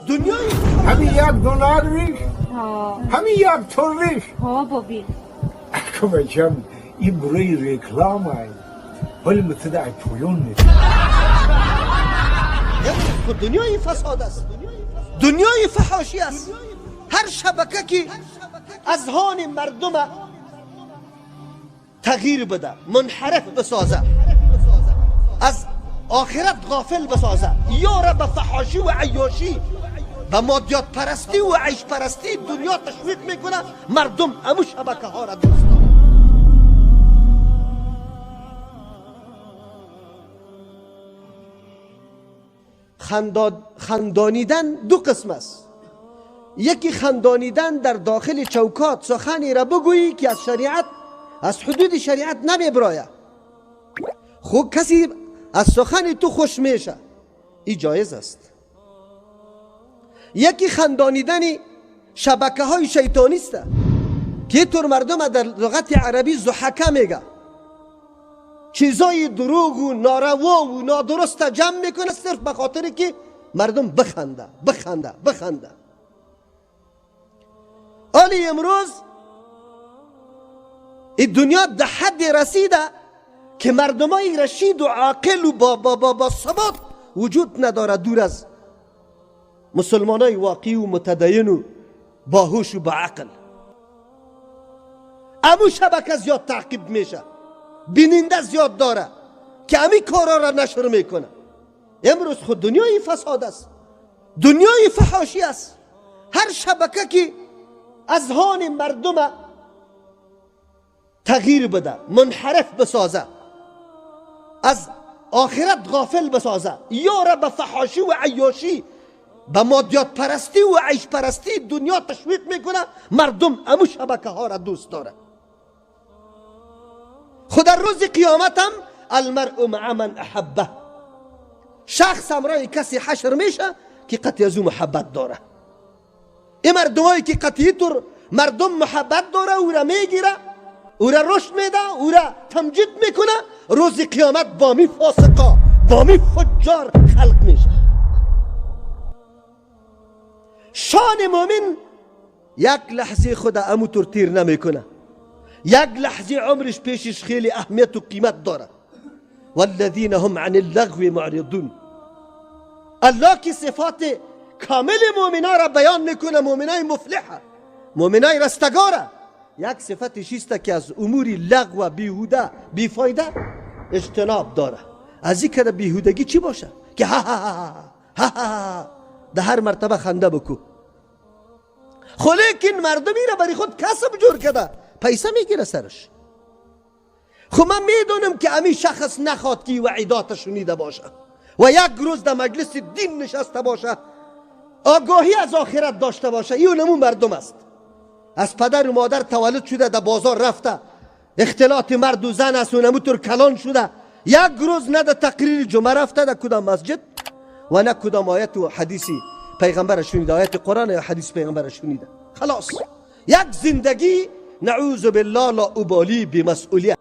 دنیای همین یک دلار ریش، همین یک تور ریش. ها بابی. اکو بچم، این برای реклама ولی متدع پویون نیست. امروز دنیای فساد است، دنیای فحاشی است. هر شبکه که اذهان مردم تغییر بده، منحرف بسازه، از آخرت غافل بسازه، یا را به فحاشی و عیاشی، به مادیات پرستی و عیش پرستی دنیا تشویق میکنه، مردم امو شبکه ها را دوست دارن. خندانیدن دو قسم است. یکی خندانیدن در داخل چوکات سخنی را بگویی که از شریعت، از حدود شریعت نمیبراید، خب کسی از سخن تو خوش میشه، این جایز است. یکی خندانیدن شبکه های شیطانی است که طور مردم در لغت عربی ضحکه میگه، چیزای دروغ و ناروا و نادرست جمع میکنه صرف به خاطر که مردم بخنده بخنده بخنده. آلی امروز این دنیا در حد رسیده که مردمای رشید و عاقل و با با با با ثبات وجود نداره، دور از مسلمانای واقعی و متدین و باهوش و با عقل. امو شبکه زیاد تعقیب میشه، بیننده زیاد داره که امی کارا را نشر میکنه. امروز خود دنیای فساد است، دنیای فحاشی است. هر شبکه که اذهان مردم تغییر بده، منحرف بسازه، از آخرت غافل بسازه، یا را به فحاشی و عیاشی، به مادیات پرستی و عیش پرستی دنیا تشویق میکنه، مردم امو شبکه ها را دوست داره. خود در روز قیامت هم المرء مع من احبه، شخص همراه کسی حشر میشه که قطعی از او محبت داره. این مردمایی که قطعی طور مردم محبت داره، او را میگیره، او را رشد میده، او را تمجید میکنه، روز قیامت با می فاسقا، با می فجار خلق میشه. شان مؤمن یک لحظه خود امو طور تیر نمیکنه، یک لحظه عمرش پیشش خیلی اهمیت و قیمت داره. والذین هم عن اللغو معرضون. الله که صفات کامل مؤمنا را بیان میکنه، مؤمنای مفلحه، مؤمنای رستگاره، یک صفتش است که از امور لغو و بیهوده بیفایده اجتناب داره. از این که بیهودگی چی باشه که ها ها ها ها ها ده هر مرتبه خنده بکو. خو لیکن مردمی را برای خود کسب جور کرده، پیسه میگیره سرش. خب من میدونم که امی شخص نخواد که وعیدات شنیده باشه و یک روز در مجلس دین نشسته باشه، آگاهی از آخرت داشته باشه. این نمون مردم است، از پدر و مادر تولد شده، در بازار رفته، اختلاط مرد و زن است و نموتور کلان شده، یک روز نه در تقریر جمعه رفته در کدام مسجد و نه کدام آیت و حدیثی پیغمبر شنیده، آیت قرآن یا حدیث پیغمبر شنیده. خلاص یک زندگی نعوذ بالله لا ابالی بمسئولیت.